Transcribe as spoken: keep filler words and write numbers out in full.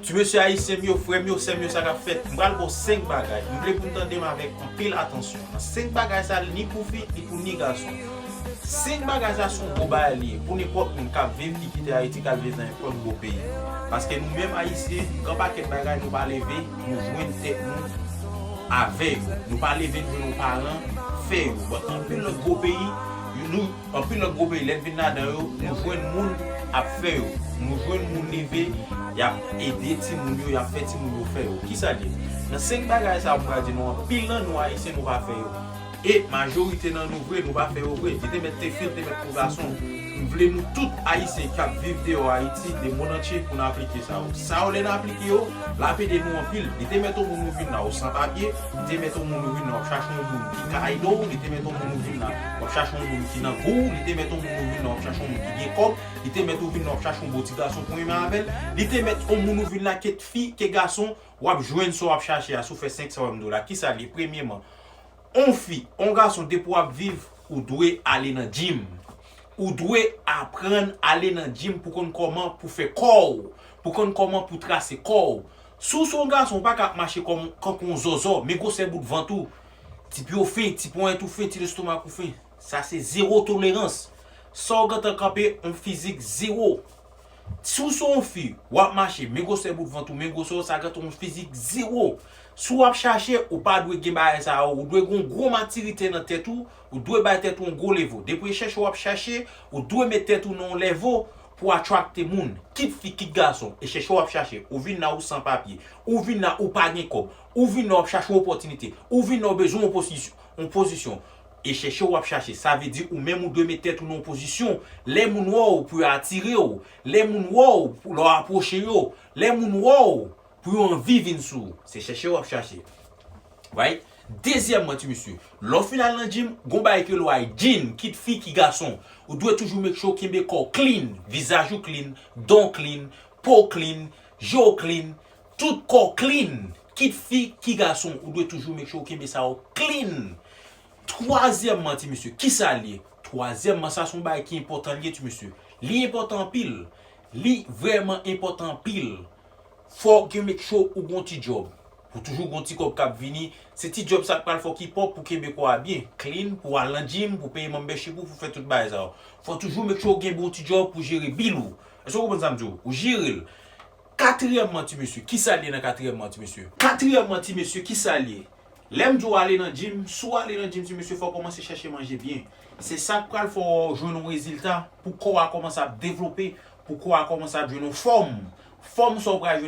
Ti mesye ayisyen m yo, frè m yo, sè m yo, sa k ap fèt? M pral ba w senk bagay. M vle pou n tande m avèk anpil atansyon. Nan senk bagay sa, ni pou fi, ni pou ni gason. Senk bagay sa se yon gwo bagay li ye pou nenpòt moun k ap viv, ki kite Ayiti, k al viv nan nenpòt gwo peyi. Paske nou menm ayisyen, gen pakèt bagay nou pa leve, nou jwenn tèt nou avè yo. Nou pa leve, nou jwenn yon paran fè yo. But anpil lòt gwo peyi, nou Anpil lòt gwo peyi, lè n vin ladan yo, nou jwenn moun ap fè yo. Nou jwenn moun leve, y ap ede timoun yo, y ap fè timoun yo fè yo. Kisa l ye? Nan senk bagay sa a, m pral di nou, anpil nan nou ayisyen, nou pa fè yo. E majorite nan nou vre, nou pa fè yo vre. Li te mèt te fi, li te mèt pou gason. M vle nou tout ayisyen k ap viv deyò Ayiti, lemonn antye, pou n aplike sa yo. Sa yo, lè n aplike yo, l ap ede nou anpil. Li te mèt yon moun ou vin la, ou san papye. Li te mèt yon moun ou vin la, w ap chache yon moun ki ka ede w. Li te mèt yon moun ou vin la, w ap chache yon moun ki nan gou w. Li te mèt yon moun ou vin la, w ap chache yon moun ki gen kòb. Li te mèt ou vin la, w ap chache yon bon ti gason pou renmen avè l. Li te mèt yon moun ou vin la, ke fi, ke gason, w ap jwenn sa w ap chache a, si w fè senk san mil dola. Kisa l ye? Premyeman, on fi, on gason, depi w ap viv, ou dwe ale nan gym. Ou dwe aprann ale nan gym pou konn kòman pou fè kò w, pou konn kòman pou trase kò w. Si w se yon gason, ou pa ka ap mache kòm, kankou yon zòzò, men gwosè bout vant ou. Ti pye w fen, ti ponyèt ou fen, ti lestomak ou fen. Sa se zewo tolerans. Sa w gentan kanpe, yon fizik zewo. Si w se yon fi, w ap mache, men gwosè bout vant ou, men gwosè w, sa gentan yon fizik zewo. Si w ap chache, ou pa dwe gen bagay sa yo. Ou dwe gen yon gwo matirite nan tèt ou, ou dwe bay tèt ou yon gwo level. Depi e chèche w ap chache, ou dwe met tèt ou nan yon level pou atrakte moun, kit fi, kit gason. E chèche w ap chache, ou vin la ou san papye, ou vin la ou pa gen kòb, ou vin la w ap chache yon opòtinite, ou vin la w bezwen yon pozisyon, yon pozisyon. E chèche w ap chache, sa vle di ou menm ou dwe met tèt ou nan yon pozisyon, lè moun wè w pou yo atire w, lè moun wè w pou lè w apwoche yo, lè moun wè w pou yo anvi vin sou ou. Se chèche w ap chache. Right? Dezyèmman, ti mesye, lè w fin al nan gym, gon bagay ke lwa hygiene, kit fi ki gason, ou dwe toujou make sure w kenbe kò w clean, vizaj ou clean, don w clean, po w clean, je w clean, tout kò w clean, kit fi ki gason, ou dwe toujou make sure w kenbe sa yo clean. Twazyèmman, ti mesye, kisa l ye? Twazyèmman, sa se yon bagay ki enpòtan l ye, ti mesye. Li enpòtan anpil. Li vrèman enpòtan anpil. Fò w gen make sure ou gon ti djòb. Pou toujou gon ti kòb k ap vini. Se ti djòb sa k pral fè w ki pwòp pou kenbe kò a byen. Clean, pou al nan gym, pou peye membership ou, pou fè tout bagay sa yo. Fò w toujou make sure w gen bon ti djòb pou jere bil ou. Èske w konprann sa m di w? Ou jere l. Katriyèmman, ti mesye, kisa l ye nan katriyèmman, ti mesye? Katriyèmman, ti mesye, kisa l ye? Lè m di w ale nan gym, si w ale nan gym, ti mesye, fò w kòmanse chèche manje byen. Se sa k pral fè w jwenn yon rezilta pou kò w a kòmanse ap devlope, pou kò w a kòmanse ap jwenn yon fòm. Fòm sa w pral jwenn